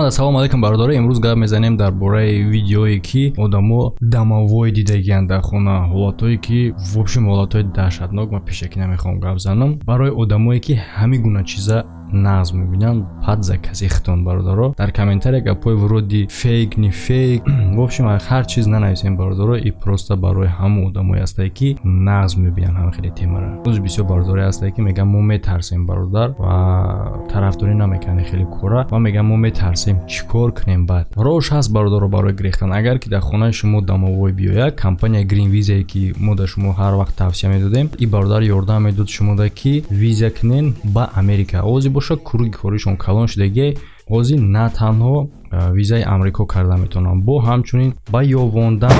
Ҳамада салом алейкум, бародаро. Имрӯз гап мезанем дар бораи видеое, ки одамо домовой дидагиянд дар хона, ҳолатҳое ки, в общем, ҳолатҳои даҳшатнок. Ман пешакӣ намехоҳам гап занам. Барои одамое ки ҳамин гуна чиза нағз мебинанд, пад за каси хитон, бародаро. Дар комментария гапҳои вроде фейк, не фейк, в общем, ҳар чиз нанависем, бародаро. И просто барои ҳамон одамое ҳастае, ки нағз мебинанд ҳама хеле темара. Боз бисёр бародаре ҳастае, ки мегӯянд, мо метарсем, бародар, ва тарафдорӣ намекунанд хеле кора ва мегӯянд, мо метарсем, чӣ кор кунем? Баъд роҳш ҳаст, бародаро, барои гирехтан. Агар ки дар хонаи шумо домовой биёяд, компания Green Visa, ки мо дар шумо ҳар вақт тавсия медодем, и бародар ёрдам медод шумода, ки виза кунен ба Америка. Ози бошад, круги коришон калон шудагиай. Ҳозир на танҳо визаи Амрико карда метавонанд, бо ҳамчунин ба ёвондан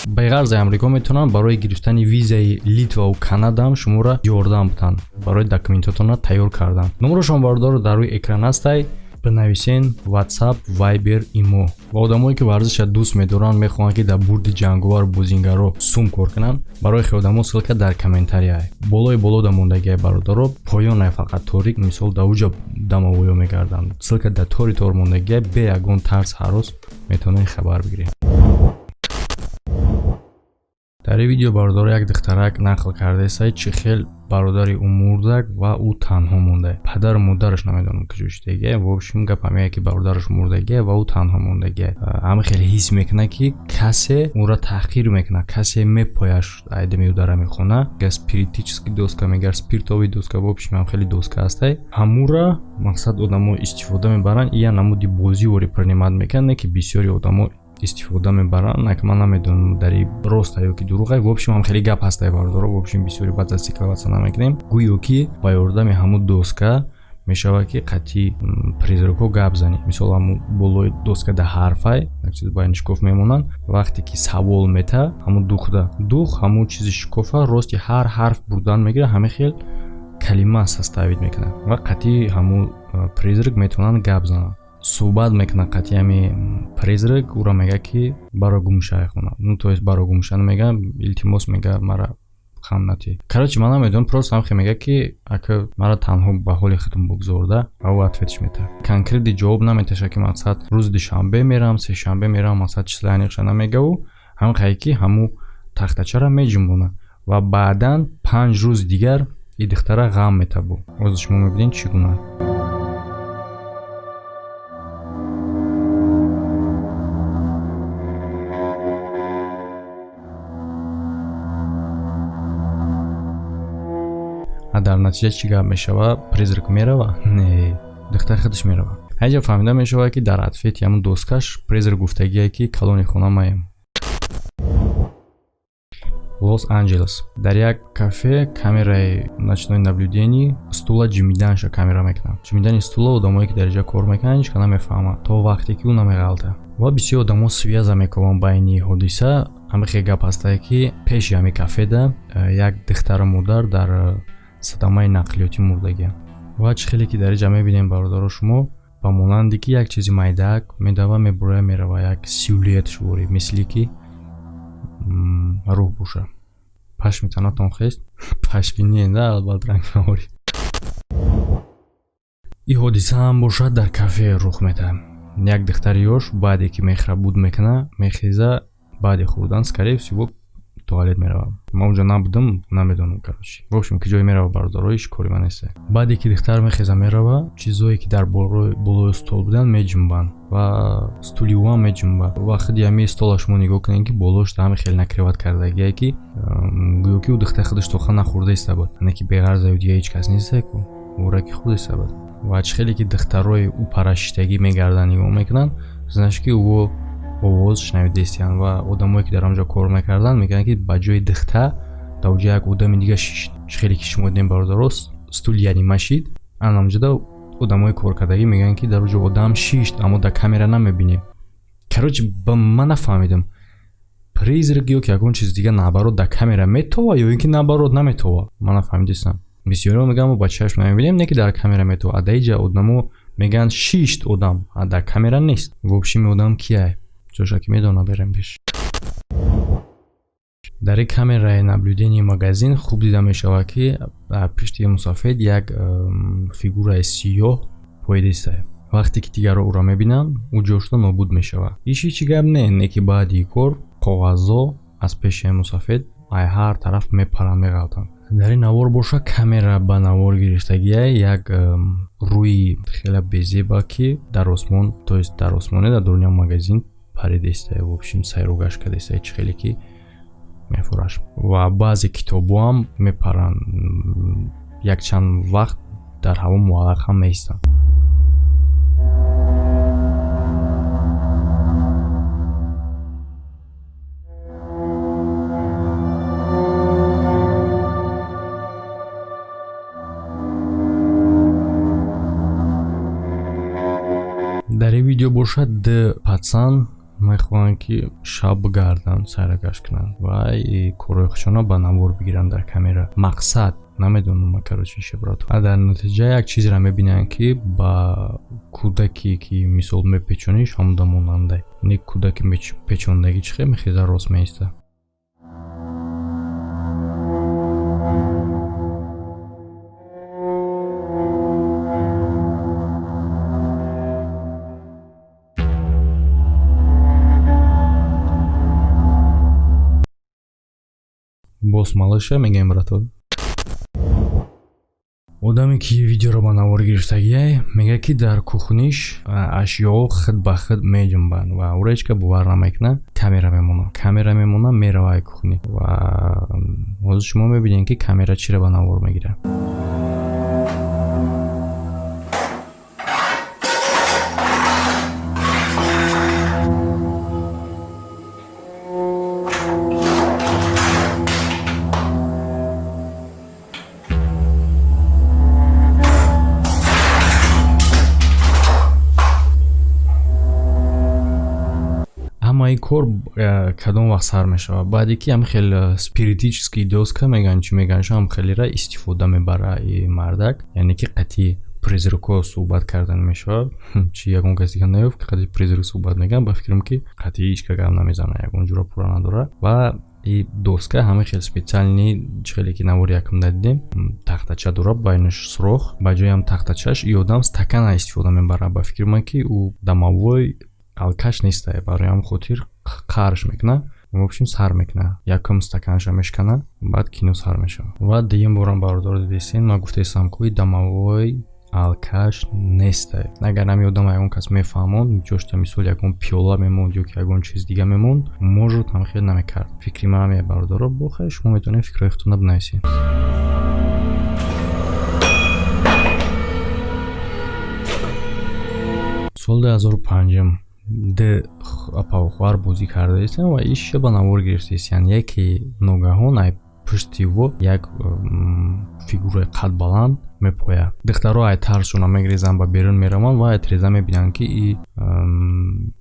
беғарзи Амрико метавонанд, барои гирифтани визаи Литваву Канадаам шуморо ёрдам бутанд, барои документотонро тайёр кардан. Номерошон, бародаро, дар рӯи экран ҳастай, бинависен WhatsApp, Viber, Имо. Ва одамое ки варзиша дӯст медоранд, мехоҳанд, ки дар бурди ҷанговар бозингаро сум кор кунанд, барои хе одамо ссылка дар комментария болои боло да мондагиай, бародаро. Поёнай фақат торик, мисол, дар уҷа домовойё мегарданд. Ссылка дар тори тор мондагиай, бе ягон тарс ҳарос метавонед хабар бигиред. Дар ин видео, бародаро, як духтарак нақл кардаестай, чӣ хел бародари ӯ мурдак ва ӯ танҳо монда. Падару модараш намедонам куҷо шудагия. В общем, гап ҳамея, ки бародараш мурдагия ва ӯ танҳо мондагия. Ҳама хеле ҳис мекунад, ки касе ӯра таҳқир мекунад, касе мепояш айдами ӯ дар ҳами хона. Га спиритический доска мегар, спиртовый доска, в общем, ҳам хеле доска ҳастай. Ҳамура мақсад одамо истифода мебаранд, ия намуди бозӣ вори принимать мекунанд, не ки бисёри одамо истифода мебаранд. Нак ман намедонам, дар и роста ё ки дурӯғай. В общем, ҳам хеле гап ҳастай, бародаро. В общем, бисёри баъд зацикливаться намекунем. Гӯё ки ба ёрдами ҳамун доска мешавад, ки қатъи призракҳо гап занӣ. Мисол, ҳамун болои доска да ҳарфай, як чиз байни шикоф мемонанд. Вақте ки савол мета, ҳамун духда дух ҳамун чизи шикофа рости ҳар ҳарф бурдан мегирад, ҳамин хел калима составить мекунад ва қатъи ҳамун призрак метавонанд гап зананд, суҳбат мекунад. Қатъи ҳами призрак ӯро мегӯяд, ки баро гумшай хона, ну то есть баро гумша мега, илтимос мега, мара хам натӣ. Короче, ман намедонам, просто ҳамхе мега, ки ака, мара танҳо ба ҳоли худам бигзорда. Ва ӯ ответш метаҳад, конкретный ҷавоб наметаша, ки мақсад рӯзи душанбе мерам, сешанбе мерам, мақсад числаи аниқша намегаву. Ҳамхае ки ҳамун тахтачара меҷунбонад ва баъдан 5 рӯзи дигар и духтара ғам метабо. Ҳозир шумо мебинед, чӣ гуна. А дар натиҷа чӣ гап мешавад? Призрак мерава? Не, духтар худаш мерава. Ҳайҷа фаҳмида мешавад, ки дар ответи ҳамун доскаш призрак гуфтагие, ки калони хона маем. Лос Анҷелес, дар як кафе камераи ночной наблюдение стула ҷимиданша камера мекунад. Ҷимидани стула одамое ки дар инҷа кор мекунанд, ҳеч намефаҳмад, то вақте ки ӯ намеғалта. Ва бисёр одамо связа мекунанд байни ҳодиса. Ҳамин гап ҳастае, ки пеши ҳамин кафеда як духтару модар дар садамаи нақлиётӣ мурдагианд. Ва чӣ хеле ки дар инҷа мебинем, бародаро, шумо, ба монанде ки як чизи майдаак медава, мебуроя, мерава, як силуэт шуворӣ, мисли ки рӯҳ боша. Пашми танатон хест, пашминие да, албат рангнаворӣ. Ин ҳодиса ҳам бошад, дар кафе рух медиҳад. Як духтари ёш баъде ки мехӯра, буд мекуна, мехеза, баъди хӯрдан, скорее всего, туалет мерава. Ман унҷо набудам, намедонам. Короче, в общем, ки ҷое мерава, бародаро, ҳеч кори ман нест. Баъде ки духтар мехеза, мерава, чизое ки дар болои стол буданд, меҷунбанд ва стули ӯ ҳам меҷунбад. Ва худи ҳамин стола шумо нигоҳ кунед, ки болош ҳами хеле накрывать кардагие, ки гӯё ки ӯ духтар худаш тоха нахӯрда иста буд, не ки беғарза ю дига ҳеҷ кас несте ку, ӯра ки хӯрда иста буд. Ва чӣ хеле ки духтарои ӯ парашиштагӣ мегарданд, нигоҳ мекунанд, значит ки ӯ овоз шунавидаистиянд. Ва одамое ки дар он ҷо кор мекарданд, мегӯянд, ки ба ҷои духта дар оҷа як одами дига шишт. Чӣ хеле ки шумо дидем, бародаро, стул янима шид. Анамҷода одамои коркардагӣ мегӯянд, ки дар оҷо одам шишт, аммо дар камера намебинем. Короче, ман нафаҳмидам, призрак ё ки ягон чизи дига наоборот дар камера метова ё ин ки наоборот наметова, ман нафаҳмидистам. Бисёриҳо мегӯянд, мо ба чашм намебинем, не ки дар камера метова. А дар иҷа одамо мегӯянд, шишт одам, а дар камера нест. В общем, одам кияй, ҷоша ки медона, берем пеш. Дар ин камераи наблюдении магазин хуб дида мешавад, ки дар пишти мусофир як фигураи сиёҳ поидистае. Вақте ки дигарро ӯро мебинанд, ӯ ҷошуда нобуд мешавад. Иш ҳечи гап не, не ки баъди кор коғазҳо аз пеши мусафед ай ҳар тараф мепаранд, меғалтанд. Дар ин навор боша камера ба навор гирифтагия як рӯи хеле безеба, ки дар осмон, то есть дар осмоне, дар дуруни магазин паридестае, в общем, сайру гашт кардестае, чӣ хеле ки мефураш. Ва баъзе китобҳоам мепаранд, якчанд вақт дар ҳаво муаллақ ҳам меистанд. Дар ин видео бошад, ду пацан мехоҳанд, ки шаб бигарданд, сайрагашт кунанд ва корҳои худшонро ба навор бигиранд дар камера. Мақсад намедонам, короче, шебрат. Дар натиҷа як чизеро мебинанд, ки ба кӯдаке, ки мисол мепечониш, ҳамуда монанда. Не, кӯдаки печондагӣ чӣ хел мехеза, рост меиста. Бос малыша мегӯем, братон. Одаме, ки видеоро ба навор гирифтагиай, мегӯяд, ки дар кухниш ашёҳо худ ба худ меҷунбанд ва ӯро ҳеҷ кас бовар намекунад. Камера мемонад, камера мемонад, меравад кухни ва ҳозир шумо мебинед, ки камера чиро ба навор мегирад. Ҳамаи кор кадом вақт сар мешавад? Баъде ки ҳам хел спиритический доска мегӯянд, чӣ мегӯянд, ҳам хелера истифода мебара и мардак, яъне ки қатъи призракҳо суҳбат кардан мешавад. Чи ягон кас дига наёфт, ки қатъи призрак суҳбат мекунад? Ба фикрам, ки қатъи ҳеҷ ка гап намезанад, ягон ҷура пура надорад. Ва и доска ҳама хел специальный, хеле ки навори якумда дидем, тахтача дорад, байнаш сурох. Ба ҷои ҳам тахтачаш и одам стакана истифода мебарад. Ба фикри ман, ки ӯ домовой алкаш нестае, барои ҳам хотир қарш мекунад. В общем, сар мекунад, якум стаканша мешканад, баъд кино сар мешавад. Ва дуюм борам, бародаро, дидестен, ман гуфтаистам, ки домовой алкаш нестае. Агар ҳами одам ягон кас мефаҳмонд, ҷошта мисол ягон пиёла мемонд ё ки ягон чиз дига мемонд, может, ҳам хел намекард. Фикри ман ҳамия, бародаро. Бохай, шумо метавонед фикрҳои худтонро бинависед. Соли 2005 ду апаву хоҳар бозӣ кардаистанд ва иша ба навор гирифтаистанд. Яке ногаҳон ай пушти во як фигураи қадбаланд мепояд. Духтаро ай тарсшона мегрезанд, ба берун мераванд ва ай тиреза мебинанд, ки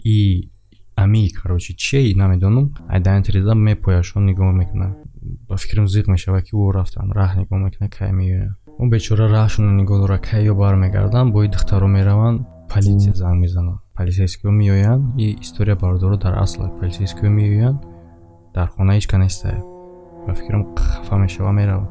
и ами, короче, чие, намедонам, ай дар тиреза мепояшон, нигоҳ мекунад. Ба фикрам, зиқ мешавад, ки ӯ рафтанд. Раҳ нигоҳ мекунад, кай меоянд. Ӯ бечора раҳшонро нигоҳ дорад, кай ё бармегарданд. Бои духтаро мераванд, полиция занг мезананд, полицейскиҳо меоянд. И история, бародаро, дар асл полицейскиҳо меоянд, дар хона ҳеҷ ка нестае. Ба фикрам, хафа мешава, меравад.